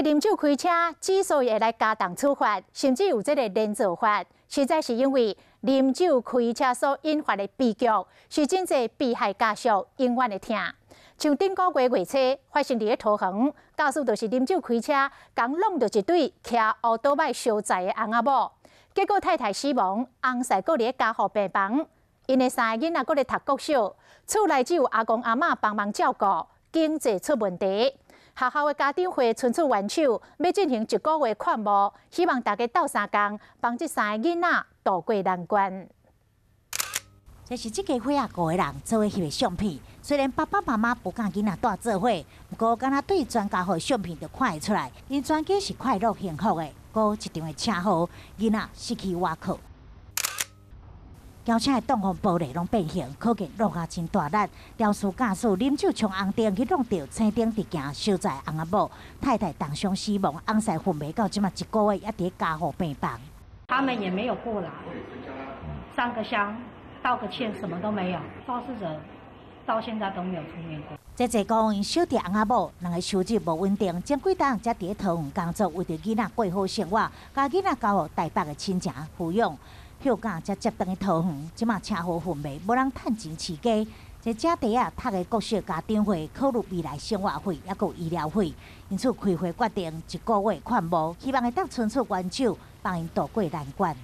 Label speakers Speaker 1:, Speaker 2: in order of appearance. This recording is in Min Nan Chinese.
Speaker 1: 啉酒開車之所以會來加重處罰，甚至有這个連坐法，實在是因為啉酒開車所引發的悲劇，是真濟被害家屬永遠的疼。像頂個月月初發生佇咧桃園，駕駛就是啉酒開車，共挵著一對騎烏多擺相載的翁仔某，結果太太死亡，翁婿閣佇咧加護病房，𪜶的三个囡仔閣咧讀國小，厝內只有阿公阿嬤幫忙照顧，經濟出問題。學校的家長會伸出援手，欲進行一個月勸募，希望大家鬥相共，幫這三个囡仔渡過難關。
Speaker 2: 這是這家伙仔五个人做伙翕的相片。雖然爸爸媽媽無佮囡仔蹛做伙，毋過敢若對全家福的相片就看會出來，𪜶全家是快樂幸福的。閣一場的車禍，囡仔失去倚靠。轎車的擋風玻璃攏變形，可見落甲真大力。肇事駕駛啉酒衝紅燈去挵著青燈佇行，相載翁仔某，太太重傷死亡，翁婿昏迷到這馬一個月，猶佇加護病房。
Speaker 3: 他們也沒有過來，上個香、道個歉，什麼都沒有。肇事者到現在都沒有出面過。
Speaker 2: 這濟講𪜶小弟翁仔某，兩个收入無穩定，前幾冬才佇咧桃園工作，為著囡仔過好生活，共囡仔交予台北的親情撫養。休假才接轉去桃園，這馬車禍昏迷，無人趁錢飼家。這姐弟仔讀的國小家長會，考慮未來生活費，猶閣有醫療費，因此開會決定一個月勸募，希望會當伸出援手，幫𪜶渡過難關。